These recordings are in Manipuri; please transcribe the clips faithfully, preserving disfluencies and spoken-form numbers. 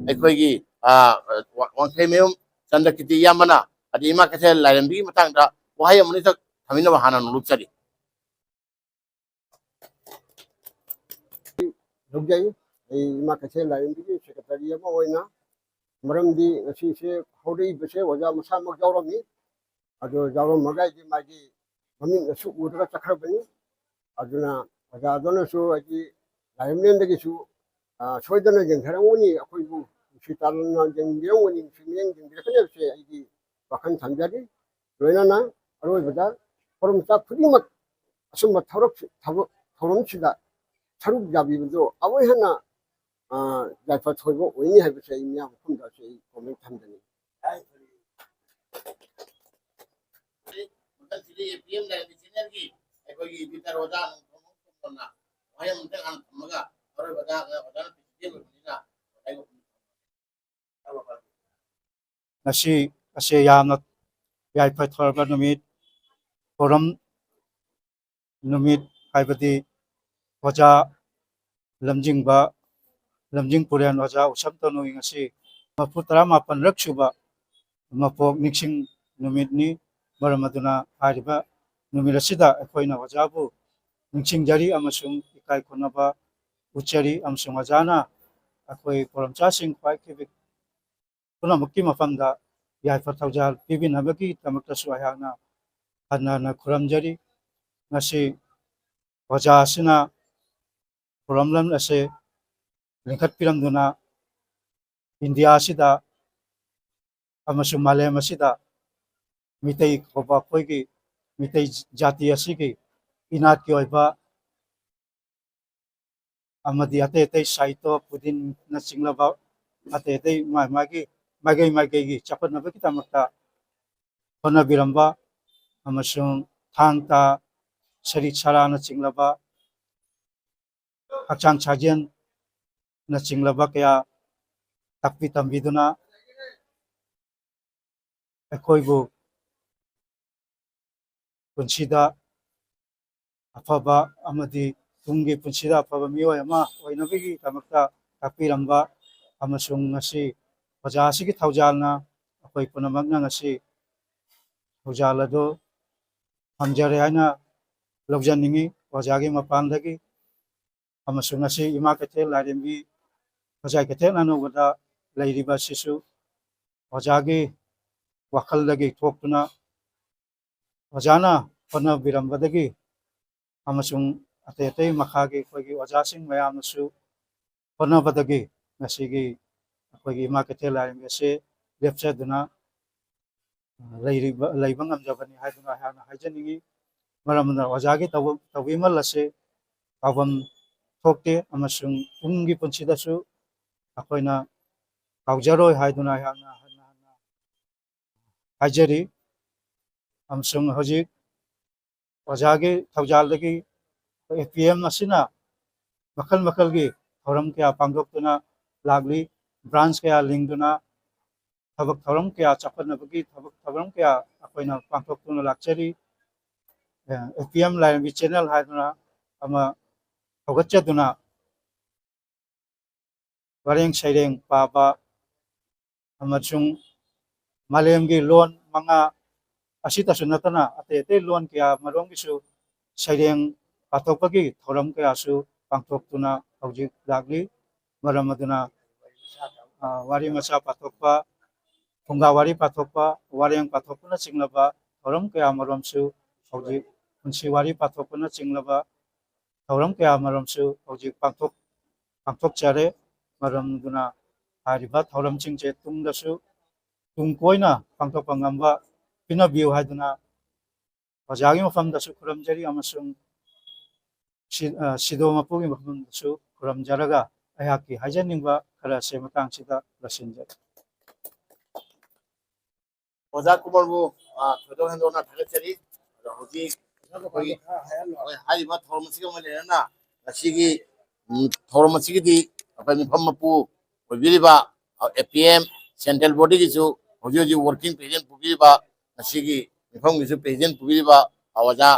ꯑꯩꯈꯣꯏꯒꯤ, ꯑ, ꯋꯥ-, ꯋꯥꯡꯈꯩꯃꯌꯨꯝ ꯆꯟꯗ꯭ꯔꯀꯤꯔꯇꯤ ꯏꯌꯥꯝꯕꯅ, ꯍꯥꯏꯗꯤ ꯏꯃꯥ ꯀꯩꯊꯦꯜ ꯂꯥꯏꯔꯦꯝꯕꯤꯒꯤ ꯃꯇꯥꯡꯗ ꯋꯥꯍꯩ ꯑꯃꯅꯤꯈꯛ ꯊꯝꯕꯤꯅꯕ ꯍꯥꯟꯅ ꯅꯣꯡꯂꯨꯛꯆꯔꯤ꯫ ꯂꯧꯖꯩ꯫ ꯑꯩ ꯏꯃꯥ ꯀꯩꯊꯦꯜ ꯂꯥꯏꯔꯦꯝꯕꯤꯒꯤ ꯁꯦꯀ꯭ꯔꯦꯇꯔꯤ ꯑꯃ ꯑꯣꯏꯅ, ꯃꯔꯝꯗꯤ ꯉꯁꯤꯁꯦ ꯍꯧꯔꯛꯏꯕꯁꯦ ꯑꯣꯖꯥ ꯃꯁꯥꯃꯛ ꯌꯥꯎꯔꯝꯃꯤ꯫ ꯑꯗꯨ ꯌꯥꯎꯔꯝꯃꯒ ꯑꯩꯗꯤ ꯃꯥꯒꯤ ꯃꯃꯤꯠꯅꯁꯨ ꯎꯗ꯭ꯔꯒ ꯆꯠꯈ꯭ꯔꯕꯅꯤ꯫ ꯑꯗꯨꯅ ꯑꯣꯖꯥꯗꯨꯅꯁꯨ ꯑꯩꯗꯤ ꯂꯥꯏꯔꯦꯝꯂꯦꯟꯗꯒꯤꯁꯨ, ꯑ, ꯁꯣꯏꯗꯅ ꯌꯦꯡꯊꯔꯝꯒꯅꯤ, ꯑꯩꯈꯣꯏꯕꯨ ꯅꯨꯡꯁꯤ ꯇꯥꯂꯝꯅ ꯌꯦꯡꯕꯤꯔꯝꯒꯅꯤ, ꯅꯨꯡꯁꯤ ꯃꯤꯠꯌꯦꯡ ꯌꯦꯡꯕꯤꯔꯛꯀꯅꯤ ꯍꯥꯏꯕꯁꯦ ꯑꯩꯗꯤ ꯋꯥꯈꯜ ꯊꯝꯖꯔꯤ꯫ ꯂꯣꯏꯅꯅ ꯑꯔꯣꯏꯕꯗ ꯊꯧꯔꯝ ꯆꯥꯛ ꯈꯨꯗꯤꯡꯃꯛ ꯑꯁꯨꯝꯕ ꯊꯧꯔꯛ-, ꯊꯕꯛ, ꯊꯧꯔꯝꯁꯤꯗ ꯁꯔꯨꯛ ꯌꯥꯕꯤꯕꯗꯨ ꯑꯃꯨꯛ ꯍꯦꯟꯅ, ꯑ, ꯌꯥꯏꯐ ꯊꯣꯏꯕ ꯑꯣꯏꯅꯤ ꯍꯥꯏꯕꯁꯦ ꯑꯩ ꯃꯤꯌꯥꯝ ꯃꯐꯝꯗ ꯑꯩ ꯀꯣꯃꯦꯟ ꯊꯝꯖꯅꯤꯡꯏ꯫ ꯃꯊꯪꯁꯤꯗꯤ ꯑꯦ ꯄꯤ ꯑꯦꯝ ꯂꯥꯏꯔꯦꯝꯕꯤ ꯆꯦꯅꯦꯜꯒꯤ ꯑꯩꯈꯣꯏꯒꯤ ꯏꯗꯤꯇꯔ ꯑꯣꯖꯥ ꯅꯣꯡꯊꯣꯝꯕꯝꯅ ꯋꯥꯍꯩ ꯑꯃꯇꯪ ꯍꯥꯟꯅ ꯊꯝꯃꯒ ꯑꯔꯣꯏꯕꯗ ꯑꯣꯖꯥꯅ ꯄ꯭ꯔꯦꯁꯤꯗꯦꯟ ꯑꯣꯏꯕꯅꯤꯅ ꯉꯁꯤ ꯑꯁꯤ ꯌꯥꯝꯅ ꯌꯥꯏꯐ ꯊꯧꯔꯕ ꯅꯨꯃꯤꯠ, ꯄꯣꯔꯝ ꯅꯨꯃꯤꯠ, ꯍꯥꯏꯕꯗꯤ ꯑꯣꯖꯥ ꯂꯝꯖꯤꯡꯕ, ꯂꯝꯖꯤꯡ ꯄꯨꯔꯦꯟ ꯑꯣꯖꯥ ꯎꯁꯝ ꯇꯣꯅꯨꯒꯤ ꯉꯁꯤ ꯃꯔꯤꯐꯨ ꯇꯔꯥꯃꯥꯄꯜꯂꯛ ꯁꯨꯕ ꯃꯄꯣꯛ ꯅꯤꯡꯁꯤꯡ ꯅꯨꯃꯤꯠꯅꯤ꯫ ꯃꯔꯝ ꯑꯗꯨꯅ ꯍꯥꯏꯔꯤꯕ ꯅꯨꯃꯤꯠ ꯑꯁꯤꯗ ꯑꯩꯈꯣꯏꯅ ꯑꯣꯖꯥꯕꯨ ꯅꯤꯡꯁꯤꯡꯖꯔꯤ ꯑꯃꯁꯨꯡ ꯏꯀꯥꯏ ꯈꯨꯝꯅꯕ ꯎꯠꯆꯔꯤ, ꯑꯃꯁꯨꯡ ꯑꯣꯖꯥꯅ ꯑꯩꯈꯣꯏ ꯄꯣꯔꯝꯆꯥꯁꯤꯡ ꯈ꯭ꯋꯥꯏ ꯄꯨꯝꯅꯃꯛꯀꯤ ꯃꯐꯝꯗ ꯌꯥꯏꯐ ꯊꯧꯖꯥꯜ ꯄꯤꯕꯤꯅꯕꯒꯤꯗꯃꯛꯇꯁꯨ ꯑꯩꯍꯥꯛꯅ ꯍꯟꯅ ꯍꯟꯅ ꯈꯨꯔꯨꯝꯖꯔꯤ꯫ ꯉꯁꯤ ꯑꯣꯖꯥ ꯑꯁꯤꯅ ꯄꯣꯔꯝꯂꯝ ꯑꯁꯤ ꯂꯤꯡꯈꯠꯄꯤꯔꯝꯗꯨꯅ ꯏꯟꯗꯤꯌꯥ ꯑꯁꯤꯗ ꯑꯃꯁꯨꯡ ꯃꯥꯂꯦꯝ ꯑꯁꯤꯗ ꯃꯤꯇꯩ ꯀꯧꯕ ꯑꯩꯈꯣꯏꯒꯤ ꯃꯤꯇꯩ ꯖꯥꯇꯤ ꯑꯁꯤꯒꯤ ꯏꯅꯥꯠꯀꯤ ꯑꯣꯏꯕ ꯑꯃꯗꯤ ꯑꯇꯩ ꯑꯇꯩ ꯁꯥꯍꯤꯇ꯭ꯌ ꯄꯨꯗꯤꯟꯅꯆꯤꯡꯂꯕ ꯑꯇꯩ ꯑꯇꯩ ꯃꯥ-, ꯃꯥꯒꯤ ꯃꯥꯏꯀꯩ ꯃꯥꯏꯀꯩꯒꯤ ꯆꯥꯎꯈꯠꯅꯕꯒꯤꯗꯃꯛꯇ ꯍꯣꯠꯅꯕꯤꯔꯝꯕ ꯑꯃꯁꯨꯡ ꯊꯥꯡ ꯇꯥ, ꯁꯔꯤꯠ ꯁꯔꯥꯅꯆꯤꯡꯂꯕ, ꯍꯛꯆꯥꯡ ꯁꯥꯖꯦꯜꯅꯆꯤꯡꯂꯕ ꯀꯌꯥ ꯇꯥꯛꯄꯤ ꯇꯝꯕꯤꯗꯨꯅ ꯑꯩꯈꯣꯏꯕꯨ ꯄꯨꯟꯁꯤꯗ ꯑꯐꯕ ꯑꯃꯗꯤ ꯇꯨꯡꯒꯤ ꯄꯨꯟꯁꯤꯗ ꯑꯐꯕ ꯃꯤꯑꯣꯏ ꯑꯃ ꯑꯣꯏꯅꯕꯒꯤꯗꯃꯛꯇ ꯇꯥꯛꯄꯤꯔꯝꯕ ꯑꯃꯁꯨꯡ ꯉꯁꯤ ꯑꯣꯖꯥ ꯑꯁꯤꯒꯤ ꯊꯧꯖꯥꯜꯅ ꯑꯩꯈꯣꯏ ꯄꯨꯝꯅꯃꯛꯅ ꯉꯁꯤ ꯊꯧꯖꯥꯜ ꯑꯗꯨ ꯐꯪꯖꯔꯦ ꯍꯥꯏꯅ ꯂꯧꯖꯅꯤꯡꯏ ꯑꯣꯖꯥꯒꯤ ꯃꯄꯥꯟꯗꯒꯤ꯫ ꯑꯃꯁꯨꯡ ꯉꯁꯤ ꯏꯃꯥ ꯀꯩꯊꯦꯜ ꯂꯥꯏꯔꯦꯝꯕꯤ ꯍꯣꯖꯥꯏ ꯀꯩꯊꯦꯜ ꯑꯅꯧꯕꯗ ꯂꯩꯔꯤꯕ ꯑꯁꯤꯁꯨ ꯑꯣꯖꯥꯒꯤ ꯋꯥꯈꯜꯗꯒꯤ ꯊꯣꯛꯇꯨꯅ ꯑꯣꯖꯥꯅ ꯍꯣꯠꯅꯕꯤꯔꯝꯕꯗꯒꯤ ꯑꯃꯁꯨꯡ ꯑꯇꯩ ꯑꯇꯩ ꯃꯈꯥꯒꯤ ꯑꯩꯈꯣꯏꯒꯤ ꯑꯣꯖꯥꯁꯤꯡ ꯃꯌꯥꯝꯅꯁꯨ ꯍꯣꯠꯅꯕꯗꯒꯤ ꯉꯁꯤꯒꯤ ꯑꯩꯈꯣꯏꯒꯤ ꯏꯃꯥ ꯀꯩꯊꯦꯜ ꯂꯥꯏꯔꯦꯝꯕꯤ ꯑꯁꯤ ꯂꯦꯞꯆꯗꯨꯅ ꯂꯩꯔꯤꯕ, ꯂꯩꯕ ꯉꯝꯖꯕꯅꯤ ꯍꯥꯏꯗꯨꯅ ꯑꯩꯍꯥꯛꯅ ꯍꯥꯏꯖꯅꯤꯡꯏ꯫ ꯃꯔꯝ ꯑꯗꯨꯅ ꯑꯣꯖꯥꯒꯤ ꯇꯧꯕ-, ꯇꯧꯕꯤꯃꯜ ꯑꯁꯤ ꯀꯥꯎꯐꯝ ꯊꯣꯛꯇꯦ ꯑꯃꯁꯨꯡ ꯇꯨꯡꯒꯤ ꯄꯨꯟꯁꯤꯗꯁꯨ ꯑꯩꯈꯣꯏꯅ ꯀꯥꯎꯖꯔꯣꯏ ꯍꯥꯏꯗꯨꯅ ꯑꯩꯍꯥꯛꯅ ꯍꯟꯅ ꯍꯟꯅ ꯍꯥꯏꯖꯔꯤ꯫ ꯑꯃꯁꯨꯡ ꯍꯧꯖꯤꯛ ꯑꯣꯖꯥꯒꯤ ꯊꯧꯖꯥꯜꯗꯒꯤ ꯑꯦ ꯄꯤ ꯑꯦꯝ ꯑꯁꯤꯅ ꯃꯈꯜ ꯃꯈꯜꯒꯤ ꯊꯧꯔꯝ ꯀꯌꯥ ꯄꯥꯡꯊꯣꯛꯇꯨꯅ ꯂꯥꯛꯂꯤ꯫ ꯕ꯭ꯔꯥꯟꯁ ꯀꯌꯥ ꯂꯤꯡꯗꯨꯅ ꯊꯕꯛ ꯊꯧꯔꯝ ꯀꯌꯥ ꯆꯥꯎꯈꯠꯅꯕꯒꯤ ꯊꯕꯛ ꯊꯧꯔꯝ ꯀꯌꯥ ꯑꯩꯈꯣꯏꯅ ꯄꯥꯡꯊꯣꯛꯇꯨꯅ ꯂꯥꯛꯆꯔꯤ꯫ ꯑꯦ ꯄꯤ ꯑꯦꯝ ꯂꯥꯏꯔꯦꯝꯕꯤ ꯆꯦꯅꯦꯜ ꯍꯥꯏꯗꯨꯅ ꯑꯃ ꯍꯧꯒꯠꯆꯗꯨꯅ ꯋꯥꯔꯦꯡ ꯁꯩꯔꯦꯡ ꯄꯥꯕ ꯑꯃꯁꯨꯡ ꯃꯥꯂꯦꯝꯒꯤ ꯂꯣꯟ ꯃꯉꯥ ꯑꯁꯤꯇꯁꯨ ꯅꯠꯇꯅ ꯑꯇꯩ ꯑꯇꯩ ꯂꯣꯟ ꯀꯌꯥ ꯃꯔꯣꯝꯒꯤꯁꯨ ꯁꯩꯔꯦꯡ ꯄꯥꯊꯣꯛꯄꯒꯤ ꯊꯧꯔꯝ ꯀꯌꯥꯁꯨ ꯄꯥꯡꯊꯣꯛꯇꯨꯅ ꯍꯧꯖꯤꯛ ꯂꯥꯛꯂꯤ꯫ ꯃꯔꯝ ꯑꯗꯨꯅ, ꯑ, ꯋꯥꯔꯤ ꯃꯆꯥ ꯄꯥꯊꯣꯛꯄ, ꯐꯨꯡꯒꯥ ꯋꯥꯔꯤ ꯄꯥꯊꯣꯛꯄ, ꯋꯥꯔꯦꯡ ꯄꯥꯊꯣꯛꯄꯅꯆꯤꯡꯂꯕ ꯊꯧꯔꯝ ꯀꯌꯥ ꯃꯔꯨꯝꯁꯨ ꯍꯧꯖꯤꯛ ꯄꯨꯟꯁꯤ ꯋꯥꯔꯤ ꯄꯥꯊꯣꯛꯄꯅꯆꯤꯡꯂꯕ ꯊꯧꯔꯝ ꯀꯌꯥ ꯃꯔꯨꯝꯁꯨ ꯍꯧꯖꯤꯛ ꯄꯥꯡꯊꯣꯛ-, ꯄꯥꯡꯊꯣꯛꯆꯔꯦ꯫ ꯃꯔꯝ ꯑꯗꯨꯅ ꯍꯥꯏꯔꯤꯕ ꯊꯧꯔꯝꯁꯤꯡꯁꯦ ꯇꯨꯡꯗꯁꯨ ꯇꯨꯡ ꯀꯣꯏꯅ ꯄꯥꯡꯊꯣꯛꯄ ꯉꯝꯕ ꯄꯤꯅꯕꯤꯌꯨ ꯍꯥꯏꯗꯨꯅ ꯑꯣꯖꯥꯒꯤ ꯃꯐꯝꯗꯁꯨ ꯈꯨꯔꯨꯝꯖꯔꯤ ꯑꯃꯁꯨꯡ ꯁꯤ-, ꯑ, ꯁꯤꯗꯣ ꯃꯄꯨꯒꯤ ꯃꯐꯝꯗꯁꯨ ꯈꯨꯔꯨꯝꯖꯔꯒ ꯑꯩꯍꯥꯛꯀꯤ ꯍꯥꯏꯖꯅꯤꯡꯕ ꯈꯔ ꯑꯁꯤ ꯃꯇꯥꯡꯁꯤꯗ ꯂꯣꯏꯁꯤꯟꯖꯔꯦ꯫ ꯑꯣꯖꯥ ꯀꯨꯃꯥꯔꯕꯨ, ꯑ, ꯊꯣꯏꯗꯣꯛ ꯍꯦꯟꯗꯣꯛꯅ ꯊꯥꯒꯠꯆꯔꯤ꯫ ꯑꯗꯣ ꯍꯧꯖꯤꯛ ꯑꯩꯈꯣꯏꯒꯤ, ꯍꯣꯏ, ꯍꯥꯏꯔꯤꯕ ꯊꯧꯔꯝ ꯑꯁꯤꯒ ꯃꯔꯤ ꯂꯩꯅꯅ ꯉꯁꯤꯒꯤ, ꯎꯝ, ꯊꯧꯔꯝ ꯑꯁꯤꯒꯤꯗꯤ ꯑꯩꯈꯣꯏ ꯃꯤꯐꯝ ꯃꯄꯨ ꯑꯣꯏꯕꯤꯔꯤꯕ, ꯑꯦ ꯄꯤ ꯑꯦꯝ ꯁꯦꯟꯇ꯭ꯔꯦꯜ ꯕꯣꯗꯤꯒꯤꯁꯨ ꯍꯧꯖꯤꯛ ꯍꯧꯖꯤꯛ ꯋꯥꯔꯀꯤꯡ ꯄ꯭ꯔꯦꯁꯤꯗꯦꯟꯠ ꯄꯨꯕꯤꯔꯤꯕ, ꯉꯁꯤꯒꯤ ꯃꯤꯐꯝꯒꯤꯁꯨ ꯄ꯭ꯔꯦꯁꯤꯗꯦꯟꯠ ꯄꯨꯕꯤꯔꯤꯕ ꯑꯣꯖꯥ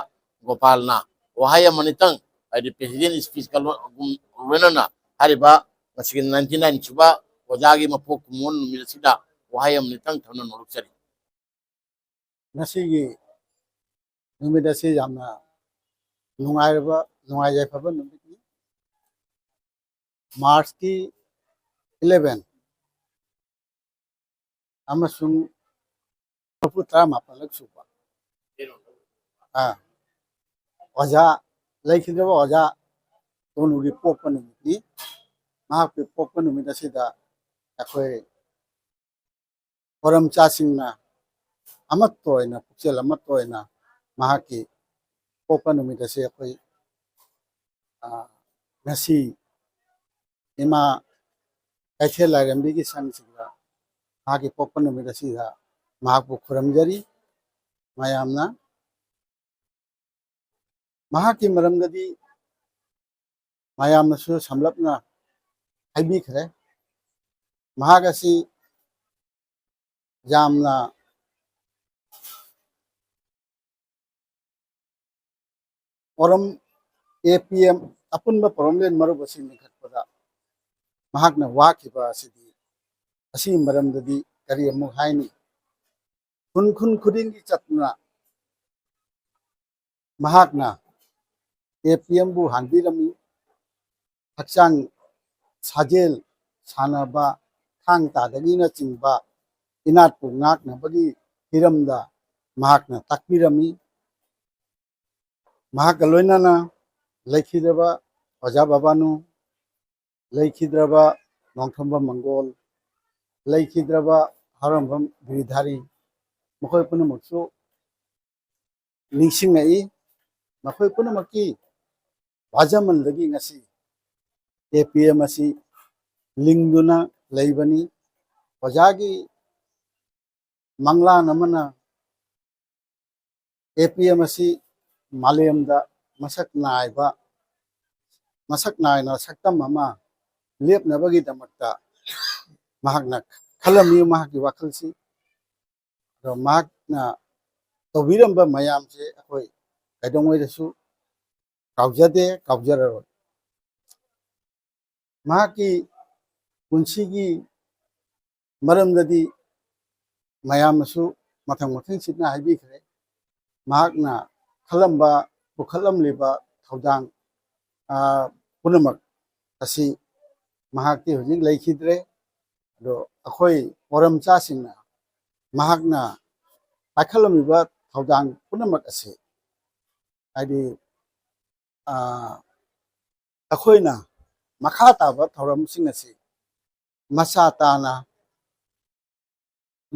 ꯒꯣꯄꯥꯜꯅ ꯋꯥꯍꯩ ꯑꯃꯅꯤꯇꯪ, ꯍꯥꯏꯗꯤ ꯄ꯭ꯔꯦꯁꯤꯗꯦꯟꯠ ꯁ꯭ꯄꯤꯆꯀ ꯂꯣꯏꯅꯅ ꯍꯥꯏꯔꯤꯕ ꯉꯁꯤꯒꯤ ꯅꯥꯏꯟꯇꯤ ꯅꯥꯏꯟ ꯁꯨꯕ ꯑꯣꯖꯥꯒꯤ ꯃꯄꯣꯛ ꯀꯨꯝꯑꯣꯟ ꯅꯨꯃꯤꯠ ꯑꯁꯤꯗ ꯋꯥꯍꯩ ꯑꯃꯅꯤꯇꯪ ꯊꯝꯅ ꯅꯣꯛꯆꯔꯤ꯫ ꯉꯁꯤꯒꯤ ꯅꯨꯃꯤꯠ ꯑꯁꯤ ꯌꯥꯝꯅ ꯅꯨꯡꯉꯥꯏꯔꯕ, ꯅꯨꯡꯉꯥꯏ ꯌꯥꯏꯐꯕ ꯅꯨꯃꯤꯠꯅꯤ꯫ ꯃꯥꯔꯆꯀꯤ ꯏꯂꯦꯚꯦꯟ ꯑꯃꯁꯨꯡ ꯃꯔꯐꯨ ꯇꯔꯥꯃꯥꯄꯜꯂꯛ ꯁꯨꯕ, ꯑꯥ, ꯑꯣꯖꯥ, ꯂꯩꯈꯤꯗ꯭ꯔꯕ ꯑꯣꯖꯥ ꯇꯣꯅꯨꯒꯤ ꯄꯣꯛꯄ ꯅꯨꯃꯤꯠꯅꯤ꯫ ꯃꯍꯥꯛꯀꯤ ꯄꯣꯛꯄ ꯅꯨꯃꯤꯠ ꯑꯁꯤꯗ ꯑꯩꯈꯣꯏ ꯄꯣꯔꯝꯆꯥꯁꯤꯡꯅ ꯑꯃꯠꯇ ꯑꯣꯏꯅ, ꯄꯨꯛꯆꯦꯜ ꯑꯃꯠꯇ ꯑꯣꯏꯅ ꯃꯍꯥꯛꯀꯤ ꯄꯣꯛꯄ ꯅꯨꯃꯤꯠ ꯑꯁꯤ ꯑꯩꯈꯣꯏ, ꯑ, ꯉꯁꯤ ꯏꯃꯥ ꯀꯩꯊꯦꯜ ꯂꯥꯏꯔꯦꯝꯕꯤꯒꯤ ꯁꯪꯁꯤꯡꯗ ꯃꯍꯥꯛꯀꯤ ꯄꯣꯛꯄ ꯅꯨꯃꯤꯠ ꯑꯁꯤꯗ ꯃꯍꯥꯛꯄꯨ ꯈꯨꯔꯨꯝꯖꯔꯤ꯫ ꯃꯌꯥꯝꯅ ꯃꯍꯥꯛꯀꯤ ꯃꯔꯝꯗꯗꯤ ꯃꯌꯥꯝꯅꯁꯨ ꯁꯝꯂꯞꯅ ꯍꯥꯏꯕꯤꯈ꯭ꯔꯦ꯫ ꯃꯍꯥꯛ ꯑꯁꯤ ꯌꯥꯝꯅ ꯄꯣꯔꯝ, ꯑꯦ ꯄꯤ ꯑꯦꯝ, ꯑꯄꯨꯟꯕ ꯄꯣꯔꯝꯂꯦꯟ ꯃꯔꯨꯞ ꯑꯁꯤ ꯂꯤꯡꯈꯠꯄꯗ ꯃꯍꯥꯛꯅ ꯋꯥꯈꯤꯕ ꯑꯁꯤꯗꯤ, ꯑꯁꯤꯒꯤ ꯃꯔꯝꯗꯗꯤ ꯀꯔꯤ ꯑꯃꯨꯛ ꯍꯥꯏꯅꯤ? ꯈꯨꯟ ꯈꯨꯟ ꯈꯨꯗꯤꯡꯒꯤ ꯆꯠꯇꯨꯅ ꯃꯍꯥꯛꯅ ꯑꯦ ꯄꯤ ꯑꯦꯝꯕꯨ ꯍꯥꯟꯕꯤꯔꯝꯃꯤ꯫ ꯍꯛꯆꯥꯡ ꯁꯥꯖꯦꯜ, ꯁꯥꯟꯅꯕ, ꯊꯥꯡ ꯇꯥꯗꯒꯤꯅꯆꯤꯡꯕ ꯏꯅꯥꯠꯄꯨ ꯉꯥꯛꯅꯕꯒꯤ ꯍꯤꯔꯝꯗ ꯃꯍꯥꯛꯅ ꯇꯥꯛꯄꯤꯔꯝꯃꯤ꯫ ꯃꯍꯥꯛꯀ ꯂꯣꯏꯅꯅ ꯂꯩꯈꯤꯗ꯭ꯔꯕ ꯑꯣꯖꯥ ꯕꯥꯕꯥꯅꯨ, ꯂꯩꯈꯤꯗ꯭ꯔꯕ ꯅꯣꯡꯊꯣꯝꯕꯝ ꯃꯪꯒꯣꯜ, ꯂꯩꯈꯤꯗ꯭ꯔꯕ ꯍꯔꯥꯝꯕꯝ ꯒꯤꯔꯤꯙꯥꯔꯤ, ꯃꯈꯣꯏ ꯄꯨꯝꯅꯃꯛꯁꯨ ꯅꯤꯡꯁꯤꯡꯉꯛꯏ꯫ ꯃꯈꯣꯏ ꯄꯨꯝꯅꯃꯛꯀꯤ ꯋꯥꯖꯃꯟꯗꯒꯤ ꯉꯁꯤ ꯑꯦ ꯄꯤ ꯑꯦꯝ ꯑꯁꯤ ꯂꯤꯡꯗꯨꯅ ꯂꯩꯕꯅꯤ꯫ ꯑꯣꯖꯥꯒꯤ ꯃꯪꯂꯥꯟ ꯑꯃꯅ ꯑꯦ ꯄꯤ ꯑꯦꯝ ꯑꯁꯤ ꯃꯥꯂꯦꯝꯗ ꯃꯁꯛ ꯅꯥꯏꯕ, ꯃꯁꯛ ꯅꯥꯏꯅ ꯁꯛꯇꯝ ꯑꯃ ꯂꯦꯞꯅꯕꯒꯤꯗꯃꯛꯇ ꯃꯍꯥꯛꯅ ꯈꯜꯂꯝꯃꯤ ꯃꯍꯥꯛꯀꯤ ꯋꯥꯈꯜꯁꯤ꯫ ꯑꯗꯣ ꯃꯍꯥꯛꯅ ꯇꯧꯕꯤꯔꯝꯕ ꯃꯌꯥꯝꯁꯦ ꯑꯩꯈꯣꯏ ꯀꯩꯗꯧꯉꯩꯗꯁꯨ ꯀꯥꯎꯖꯗꯦ, ꯀꯥꯎꯖꯔꯔꯣꯏ꯫ ꯃꯍꯥꯛꯀꯤ ꯄꯨꯟꯁꯤꯒꯤ ꯃꯔꯝꯗꯗꯤ ꯃꯌꯥꯝꯅꯁꯨ ꯃꯊꯪ ꯃꯊꯪ ꯁꯤꯠꯅ ꯍꯥꯏꯕꯤꯈ꯭ꯔꯦ꯫ ꯃꯍꯥꯛꯅ ꯈꯜꯂꯝꯕ, ꯄꯨꯈꯠꯂꯝꯂꯤꯕ ꯊꯧꯗꯥꯡ, ꯑ, ꯄꯨꯝꯅꯃꯛ ꯑꯁꯤ ꯃꯍꯥꯛꯇꯤ ꯍꯧꯖꯤꯛ ꯂꯩꯈꯤꯗ꯭ꯔꯦ꯫ ꯑꯗꯣ ꯑꯩꯈꯣꯏ ꯄꯣꯔꯝꯆꯥꯁꯤꯡꯅ ꯃꯍꯥꯛꯅ ꯄꯥꯏꯈꯠꯂꯝꯂꯤꯕ ꯊꯧꯗꯥꯡ ꯄꯨꯝꯅꯃꯛ ꯑꯁꯤ, ꯍꯥꯏꯗꯤ, ꯑ, ꯑꯩꯈꯣꯏꯅ ꯃꯈꯥ ꯇꯥꯕ ꯊꯧꯔꯝꯁꯤꯡ ꯑꯁꯤ ꯃꯆꯥ ꯇꯥꯅ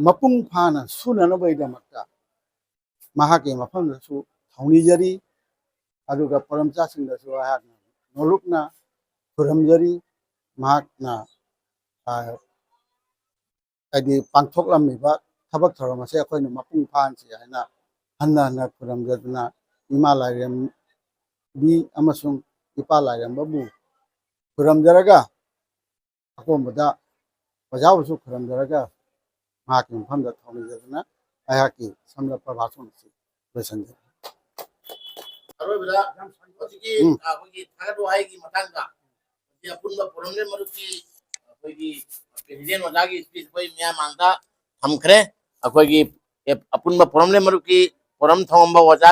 ꯃꯄꯨꯡ ꯐꯥꯅ ꯁꯨꯅꯅꯕꯒꯤꯗꯃꯛꯇ ꯃꯍꯥꯛꯀꯤ ꯃꯐꯝꯗꯁꯨ ꯊꯧꯅꯤꯖꯔꯤ꯫ ꯑꯗꯨꯒ ꯄꯣꯔꯝꯆꯥꯁꯤꯡꯗꯁꯨ ꯑꯩꯍꯥꯛꯅ ꯅꯣꯂꯨꯛꯅ ꯈꯨꯔꯨꯝꯖꯔꯤ꯫ ꯃꯍꯥꯛꯅ, ꯑ, ꯍꯥꯏꯗꯤ ꯄꯥꯡꯊꯣꯛꯂꯝꯃꯤꯕ ꯊꯕꯛ ꯊꯧꯔꯝ ꯑꯁꯦ ꯑꯩꯈꯣꯏꯅ ꯃꯄꯨꯡ ꯐꯥꯍꯟꯁꯤ ꯍꯥꯏꯅ ꯍꯟꯅ ꯍꯟꯅ ꯈꯨꯔꯨꯝꯖꯗꯨꯅ ꯏꯃꯥ ꯂꯥꯏꯔꯦꯝꯕꯤ ꯑꯃꯁꯨꯡ ꯏꯄꯥ ꯂꯥꯏꯔꯦꯝꯕꯕꯨ ꯈꯨꯔꯨꯝꯖꯔꯒ ꯑꯀꯣꯟꯕꯗ ꯑꯣꯖꯥꯕꯨꯁꯨ ꯈꯨꯔꯨꯝꯖꯔꯒ ꯃꯍꯥꯛꯀꯤ ꯃꯐꯝꯗ ꯊꯧꯅꯤꯖꯗꯨꯅ ꯑꯩꯍꯥꯛꯀꯤ ꯁꯝꯂꯞꯄ ꯚꯥꯁꯣꯟ ꯑꯁꯤ ꯂꯣꯏꯁꯤꯟꯖꯔꯦ꯫ ꯑꯔꯣꯏꯕꯗ ꯍꯧꯖꯤꯛꯀꯤ, ꯎꯝ꯫ ꯑ, ꯑꯩꯈꯣꯏꯒꯤ ꯊꯥꯒꯠ ꯋꯥꯍꯩꯒꯤ ꯃꯇꯥꯡꯗ ꯍꯧꯖꯤꯛ ꯑꯄꯨꯟꯕ ꯄꯣꯔꯝꯂꯦꯟ ꯃꯔꯨꯞꯀꯤ ꯑꯩꯈꯣꯏꯒꯤ ꯄ꯭ꯔꯦꯁꯤꯗꯦꯟ ꯑꯣꯖꯥꯒꯤ ꯁ꯭ꯄꯤꯆ ꯑꯩꯈꯣꯏ ꯃꯤꯌꯥꯝ ꯃꯥꯡꯗ ꯊꯝꯈ꯭ꯔꯦ꯫ ꯑꯩꯈꯣꯏꯒꯤ ꯑꯦꯞ-, ꯑꯄꯨꯟꯕ ꯄꯣꯔꯝꯂꯦꯟ ꯃꯔꯨꯞꯀꯤ ꯄꯣꯔꯝ ꯊꯝꯃꯝꯕ ꯑꯣꯖꯥ,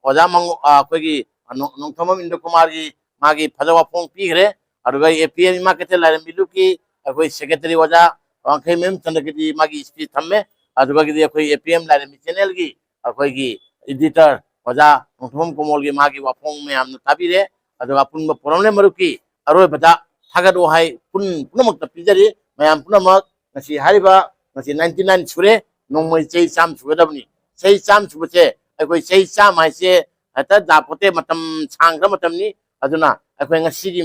ꯑꯣꯖꯥ ꯃꯉꯣ-, ꯑ, ꯑꯩꯈꯣꯏꯒꯤ ꯅꯣꯡ-, ꯅꯣꯡꯊꯣꯝꯕꯝ ꯏꯟꯗ꯭ꯔ ꯀꯨꯃꯥꯔꯒꯤ ꯃꯥꯒꯤ ꯐꯖꯕ ꯋꯥꯐꯣꯡ ꯄꯤꯈ꯭ꯔꯦ꯫ ꯑꯗꯨꯒ ꯑꯦ ꯄꯤ ꯑꯦꯝ ꯏꯃꯥ ꯀꯩꯊꯦꯜ ꯂꯥꯏꯔꯦꯝꯕꯤ ꯂꯨꯞꯀꯤ ꯑꯩꯈꯣꯏ ꯁꯦꯀ꯭ꯔꯦꯇꯔꯤ ꯑꯣꯖꯥ ꯋꯥꯡꯈꯩꯃꯌꯨꯝ ꯆꯟꯗ꯭ꯔꯀꯤꯔꯇꯤ ꯃꯥꯒꯤ ꯁ꯭ꯄꯤꯆ ꯊꯝꯃꯦ꯫ ꯑꯗꯨꯒꯗꯤ ꯑꯩꯈꯣꯏ ꯑꯦ ꯄꯤ ꯑꯦꯝ ꯂꯥꯏꯔꯦꯝꯕꯤ ꯆꯦꯅꯦꯜꯒꯤ ꯑꯩꯈꯣꯏꯒꯤ ꯏꯗꯤꯇꯔ ꯑꯣꯖꯥ ꯅꯣꯡꯊꯣꯝꯕꯝ ꯀꯣꯃꯣꯜꯒꯤ ꯃꯥꯒꯤ ꯋꯥꯐꯣꯡ ꯃꯌꯥꯝꯅ ꯇꯥꯕꯤꯔꯦ꯫ ꯑꯗꯨꯒ ꯑꯄꯨꯟꯕ ꯄꯣꯔꯝꯂꯦꯟ ꯃꯔꯨꯞꯀꯤ ꯑꯔꯣꯏꯕꯗ ꯊꯥꯒꯠ ꯋꯥꯍꯩ ꯄꯨꯝ-, ꯄꯨꯝꯅꯃꯛꯇ ꯄꯤꯖꯔꯤ꯫ ꯃꯌꯥꯝ ꯄꯨꯝꯅꯃꯛ ꯉꯁꯤ ꯍꯥꯏꯔꯤꯕ ꯉꯁꯤ ꯅꯥꯏꯟꯇꯤ ꯅꯥꯏꯟ ꯁꯨꯔꯦ, ꯅꯣꯡꯃꯩ ꯆꯍꯤ ꯆꯥꯝꯃ ꯁꯨꯒꯗꯕꯅꯤ꯫ ꯆꯍꯤ ꯆꯥꯝꯃ ꯁꯨꯕꯁꯦ ꯑꯩꯈꯣꯏ ꯆꯍꯤ ꯆꯥꯝꯃ ꯍꯥꯏꯁꯦ ꯍꯦꯛꯇ ꯂꯥꯛꯄꯣꯠꯇꯦ, ꯃꯇꯝ ꯁꯥꯡꯈ꯭ꯔ ꯃꯇꯝꯅꯤ꯫ ꯑꯗꯨꯅ ꯑꯩꯈꯣꯏ ꯉꯁꯤꯒꯤ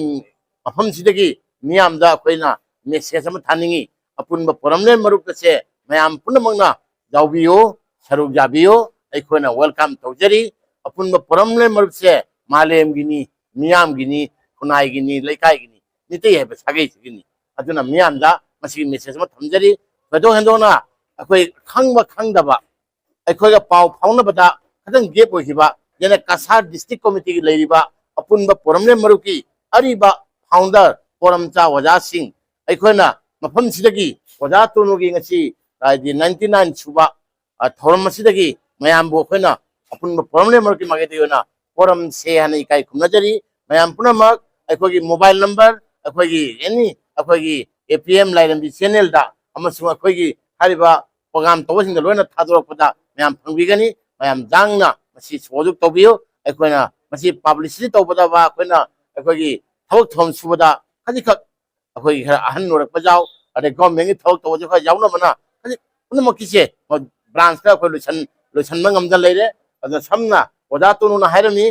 ꯃꯐꯝꯁꯤꯗꯒꯤ ꯃꯤꯌꯥꯝꯗ ꯑꯩꯈꯣꯏꯅ ꯃꯦꯁꯦꯖ ꯑꯃ ꯊꯥꯅꯤꯡꯉꯤ꯫ ꯑꯄꯨꯟꯕ ꯄꯣꯔꯝꯂꯦꯟ ꯃꯔꯨꯞ ꯑꯁꯦ ꯃꯌꯥꯝ ꯄꯨꯝꯅꯃꯛꯅ ꯌꯥꯎꯕꯤꯌꯨ, ꯁꯔꯨꯛ ꯌꯥꯕꯤꯌꯨ, ꯑꯩꯈꯣꯏꯅ ꯋꯦꯜꯀꯝ ꯇꯧꯖꯔꯤ꯫ ꯑꯄꯨꯟꯕ ꯄꯣꯔꯝꯂꯦꯟ ꯃꯔꯨꯞꯁꯦ ꯃꯥꯂꯦꯝꯒꯤꯅꯤ, ꯃꯤꯌꯥꯝꯒꯤꯅꯤ, ꯈꯨꯟꯅꯥꯏꯒꯤꯅꯤ, ꯂꯩꯀꯥꯏꯒꯤꯅꯤ, ꯃꯤꯇꯩ ꯍꯥꯏꯕ ꯁꯥꯒꯩꯁꯤꯒꯤꯅꯤ꯫ ꯑꯗꯨꯅ ꯃꯤꯌꯥꯝꯗ ꯃꯁꯤꯒꯤ ꯃꯦꯁꯦꯖ ꯑꯃ ꯊꯝꯖꯔꯤ꯫ ꯊꯣꯏꯗꯣꯛ ꯍꯦꯟꯗꯣꯛꯅ ꯑꯩꯈꯣꯏ ꯈꯪꯕ ꯈꯪꯗꯕ, ꯑꯩꯈꯣꯏꯒ ꯄꯥꯎ ꯐꯥꯎꯅꯕꯗ ꯈꯤꯇꯪ ꯒꯦꯞ ꯑꯣꯏꯈꯤꯕ, ꯑꯗꯨꯅ ꯀꯁꯥꯔ ꯗꯤꯁꯇ꯭ꯔꯤꯛ ꯀꯣꯃꯤꯇꯤꯒꯤ ꯂꯩꯔꯤꯕ ꯑꯄꯨꯟꯕ ꯄꯣꯔꯝꯂꯦꯟ ꯃꯔꯨꯞꯀꯤ ꯑꯔꯤꯕ ꯐꯥꯎꯟꯗꯔ ꯄꯣꯔꯝꯆꯥ ꯑꯣꯖꯥꯁꯤꯡ, ꯑꯩꯈꯣꯏꯅ ꯃꯐꯝꯁꯤꯗꯒꯤ ꯑꯣꯖꯥ ꯇꯣꯅꯨꯒꯤ ꯉꯁꯤ, ꯍꯥꯏꯗꯤ, ꯅꯥꯏꯟꯇꯤ ꯅꯥꯏꯟ ꯁꯨꯕ, ꯑ, ꯊꯧꯔꯝ ꯑꯁꯤꯗꯒꯤ ꯃꯌꯥꯝꯕꯨ ꯑꯩꯈꯣꯏꯅ ꯑꯄꯨꯟꯕ ꯄꯣꯔꯝꯂꯦꯟ ꯃꯔꯨꯞꯀꯤ ꯃꯥꯏꯀꯩꯗꯒꯤ ꯑꯣꯏꯅ ꯄꯣꯔꯝꯁꯦ ꯍꯥꯏꯅ ꯏꯀꯥꯏ ꯈꯨꯝꯅꯖꯔꯤ꯫ ꯃꯌꯥꯝ ꯄꯨꯝꯅꯃꯛ ꯑꯩꯈꯣꯏꯒꯤ ꯃꯣꯕꯥꯏꯜ ꯅꯝꯕꯔ, ꯑꯩꯈꯣꯏꯒꯤ ꯑꯦꯅꯤ, ꯑꯩꯈꯣꯏꯒꯤ ꯑꯦ ꯄꯤ ꯑꯦꯝ ꯂꯥꯏꯔꯦꯝꯕꯤ ꯆꯦꯅꯦꯜꯗ ꯑꯃꯁꯨꯡ ꯑꯩꯈꯣꯏꯒꯤ ꯍꯥꯏꯔꯤꯕ ꯄ꯭ꯔꯣꯒ꯭ꯔꯥꯝ ꯇꯧꯕꯁꯤꯡꯗ ꯂꯣꯏꯅ ꯊꯥꯗꯣꯔꯛꯄꯗ ꯃꯌꯥꯝ ꯐꯪꯕꯤꯒꯅꯤ꯫ ꯃꯌꯥꯝ ꯌꯥꯡꯅ ꯃꯁꯤ ꯁꯍꯣꯖꯣꯛ ꯇꯧꯕꯤꯌꯨ꯫ ꯑꯩꯈꯣꯏꯅ ꯃꯁꯤ ꯄꯕ꯭ꯂꯤꯁꯤꯇꯤ ꯇꯧꯕꯗ ꯋꯥ ꯑꯩꯈꯣꯏꯅ ꯑꯩꯈꯣꯏꯒꯤ ꯊꯕꯛ ꯊꯧꯔꯝ ꯁꯨꯕꯗ ꯈꯖꯤꯛꯈꯛ ꯑꯩꯈꯣꯏꯒꯤ ꯈꯔ ꯑꯍꯟ ꯑꯣꯏꯔꯛꯄ ꯌꯥꯎ, ꯑꯗꯩ ꯒꯣꯔꯃꯦꯟꯒꯤ ꯊꯕꯛ ꯇꯧꯕꯁꯨ ꯈꯔ ꯌꯥꯎꯅꯕꯅ ꯈꯖꯤꯛ ꯄꯨꯝꯅꯃꯛꯀꯤꯁꯦ ꯕ꯭ꯔꯥꯟꯁꯇ ꯑꯩꯈꯣꯏ ꯂꯣꯏꯁꯟ-, ꯂꯣꯏꯁꯟꯕ ꯉꯝꯗ ꯂꯩꯔꯦ꯫ ꯑꯗꯨꯅ ꯁꯝꯅ ꯑꯣꯖꯥ ꯇꯣꯅꯨꯅ ꯍꯥꯏꯔꯝꯃꯤ,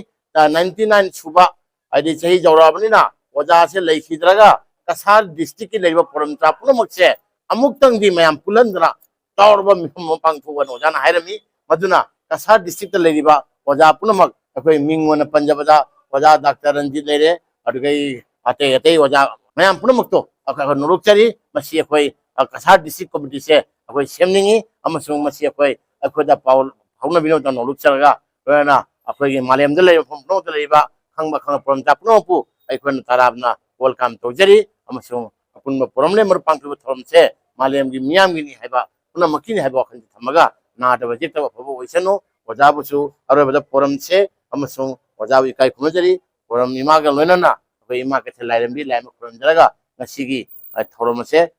ꯅꯥꯏꯟꯇꯤ ꯅꯥꯏꯟ ꯁꯨꯕ, ꯍꯥꯏꯗꯤ ꯆꯍꯤ ꯌꯧꯔꯛꯑꯕꯅꯤꯅ ꯑꯣꯖꯥꯁꯦ ꯂꯩꯈꯤꯗ꯭ꯔꯒ ꯀꯁꯥꯔ ꯗꯤꯁꯇ꯭ꯔꯤꯛꯀꯤ ꯂꯩꯔꯤꯕ ꯄꯣꯔꯝꯆꯥ ꯄꯨꯝꯅꯃꯛꯁꯦ ꯑꯃꯨꯛꯇꯪꯗꯤ ꯃꯌꯥꯝ ꯄꯨꯜꯍꯟꯗꯅ ꯆꯥꯎꯔꯕ ꯃꯤꯐꯝ ꯑꯃ ꯄꯥꯡꯊꯣꯛꯑꯣꯅ ꯑꯣꯖꯥꯅ ꯍꯥꯏꯔꯝꯃꯤ꯫ ꯃꯗꯨꯅ ꯀꯁꯥꯔ ꯗꯤꯁꯇ꯭ꯔꯤꯛꯇ ꯂꯩꯔꯤꯕ ꯑꯣꯖꯥ ꯄꯨꯝꯅꯃꯛ, ꯑꯩꯈꯣꯏ ꯃꯤꯡ ꯑꯣꯏꯅ ꯄꯟꯖꯕꯗ ꯑꯣꯖꯥ ꯗꯥꯛꯇꯔ ꯔꯟꯖꯤꯠ ꯂꯩꯔꯦ, ꯑꯗꯨꯗꯒꯤ ꯑꯇꯩ ꯑꯇꯩ ꯑꯣꯖꯥ ꯃꯌꯥꯝ ꯄꯨꯝꯅꯃꯛꯇꯣ ꯑꯩꯈꯣꯏ ꯅꯣꯂꯨꯛꯆꯔꯤ꯫ ꯃꯁꯤ ꯑꯩꯈꯣꯏ, ꯑ, ꯀꯁꯥꯔ ꯗꯤꯁꯇ꯭ꯔꯤꯛ ꯀꯣꯃꯤꯇꯤꯁꯦ ꯑꯩꯈꯣꯏ ꯁꯦꯝꯅꯤꯡꯉꯤ, ꯑꯃꯁꯨꯡ ꯃꯁꯤ ꯑꯩꯈꯣꯏ, ꯑꯩꯈꯣꯏꯗ ꯄꯥꯎ ꯐꯥꯎꯅꯕꯤꯅꯕꯗ ꯅꯣꯂꯨꯛꯆꯔꯒ, ꯂꯣꯏꯅꯅ ꯑꯩꯈꯣꯏꯒꯤ ꯃꯥꯂꯦꯝꯗ ꯂꯩꯔꯤꯕ ꯃꯐꯝ ꯄꯨꯝꯅꯃꯛꯇ ꯂꯩꯔꯤꯕ ꯈꯪꯕ ꯈꯪꯕ ꯄꯣꯔꯝꯆꯥ ꯄꯨꯝꯅꯃꯛꯄꯨ ꯑꯩꯈꯣꯏꯅ ꯇꯔꯥꯝꯅ welcome ꯇꯧꯖꯔꯤ, ꯑꯃꯁꯨꯡ ꯑꯄꯨꯟꯕ ꯄꯣꯔꯝꯂꯦꯟ ꯃꯔꯨꯞ ꯄꯥꯡꯊꯣꯛꯏꯕ ꯊꯧꯔꯝꯁꯦ ꯃꯥꯂꯦꯝꯒꯤ ꯃꯤꯌꯥꯝꯒꯤꯅꯤ ꯍꯥꯏꯕ, ꯄꯨꯝꯅꯃꯛꯀꯤꯅꯤ ꯍꯥꯏꯕ ꯋꯥꯈꯜꯁꯦ ꯊꯝꯃꯒ ꯅꯥꯗꯕ ꯌꯦꯛꯇꯕ ꯑꯐꯕ ꯑꯣꯏꯁꯅꯨ꯫ ꯑꯣꯖꯥꯕꯨꯁꯨ ꯑꯔꯣꯏꯕꯗ ꯄꯣꯔꯝꯁꯦ ꯑꯃꯁꯨꯡ ꯑꯣꯖꯥꯕꯨ ꯏꯀꯥꯏ ꯈꯨꯝꯅꯖꯔꯤ꯫ ꯄꯣꯔꯝ ꯏꯃꯥꯒ ꯂꯣꯏꯅꯅ ꯑꯩꯈꯣꯏ ꯏꯃꯥ ꯀꯩꯊꯦꯜ ꯂꯥꯏꯔꯦꯝꯕꯤ ꯂꯥꯏ ꯑꯃ ꯈꯨꯔꯨꯝꯖꯔꯒ ꯉꯁꯤꯒꯤ, ꯑ, ꯊꯧꯔꯝ ꯑꯁꯦ,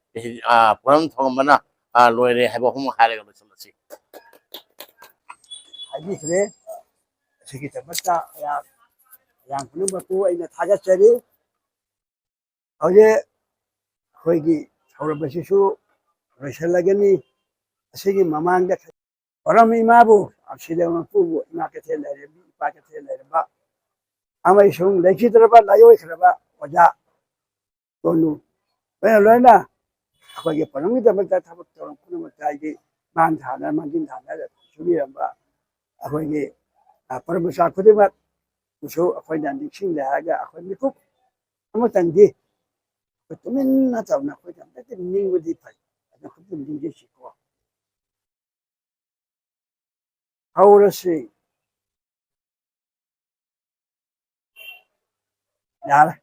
ꯑ, ꯄꯣꯔꯝ ꯊꯧꯔꯝꯕꯅ, ꯑ, ꯂꯣꯏꯔꯦ ꯍꯥꯏꯕ ꯋꯥꯐꯝ ꯍꯥꯏꯔꯒ ꯂꯣꯏꯁꯤꯜꯂꯁꯤ꯫ ꯍꯥꯏꯕꯤꯈ꯭ꯔꯦ꯫ ꯑꯁꯤꯒꯤꯗꯃꯛꯇ ꯃꯌꯥꯝ, ꯃꯌꯥꯝ ꯄꯨꯝꯅꯃꯛꯄꯨ ꯑꯩꯅ ꯊꯥꯒꯠꯆꯔꯤ꯫ ꯍꯧꯖꯤꯛ ꯑꯩꯈꯣꯏꯒꯤ ꯊꯧꯔꯝ ꯑꯁꯤꯁꯨ ꯂꯣꯏꯁꯤꯜꯂꯒꯅꯤ꯫ ꯑꯁꯤꯒꯤ ꯃꯃꯥꯡꯗ ꯄꯣꯔꯝ ꯏꯃꯥꯕꯨ, ꯑꯁꯤꯗ ꯃꯄꯨꯕꯨ, ꯏꯃꯥ ꯀꯩꯊꯦꯜ ꯂꯩꯔꯦꯝꯕꯤ, ꯏꯄꯥ ꯀꯩꯊꯦꯜ ꯂꯩꯔꯦꯝꯕ, ꯑꯃꯁꯨꯡ ꯂꯩꯈꯤꯗ꯭ꯔꯕ, ꯂꯥꯏꯑꯣꯏꯈ꯭ꯔꯕ ꯑꯣꯖꯥ ꯇꯣꯅꯨ, ꯂꯣꯏꯅ ꯂꯣꯏꯅ ꯑꯩꯈꯣꯏꯒꯤ ꯄꯣꯔꯝꯒꯤꯗꯃꯛꯇ ꯊꯕꯛ ꯊꯧꯔꯝ ꯄꯨꯝꯅꯃꯛꯇ ꯍꯥꯏꯗꯤ ꯃꯥꯡ ꯊꯥꯅ, ꯃꯥꯡꯖꯤꯟ ꯊꯥꯅ ꯁꯨꯕꯤꯔꯝꯕ ꯑꯩꯈꯣꯏꯒꯤ, ꯑ, ꯄꯣꯔꯝ ꯃꯆꯥ ꯈꯨꯗꯤꯡꯃꯛꯄꯨꯁꯨ ꯑꯩꯈꯣꯏꯅ ꯅꯤꯡꯁꯤꯡꯂꯦ ꯍꯥꯏꯔꯒ ꯑꯩꯈꯣꯏ ꯃꯤꯀꯨꯞ ꯑꯃꯇꯪꯗꯤ ꯑꯩꯈꯣꯏ ꯇꯨꯃꯤꯟꯅ ꯇꯧꯅ ꯑꯩꯈꯣꯏꯗꯤ ꯑꯝꯇꯗꯤ ꯅꯤꯡꯕꯗꯤ ꯐꯩ, ꯑꯗꯨ ꯑꯩꯈꯣꯏ ꯄꯨꯟꯅ ꯅꯤꯡꯖꯁꯤꯀꯣ꯫ ꯍꯧꯔꯁꯤ꯫ ꯌꯥꯔꯦ꯫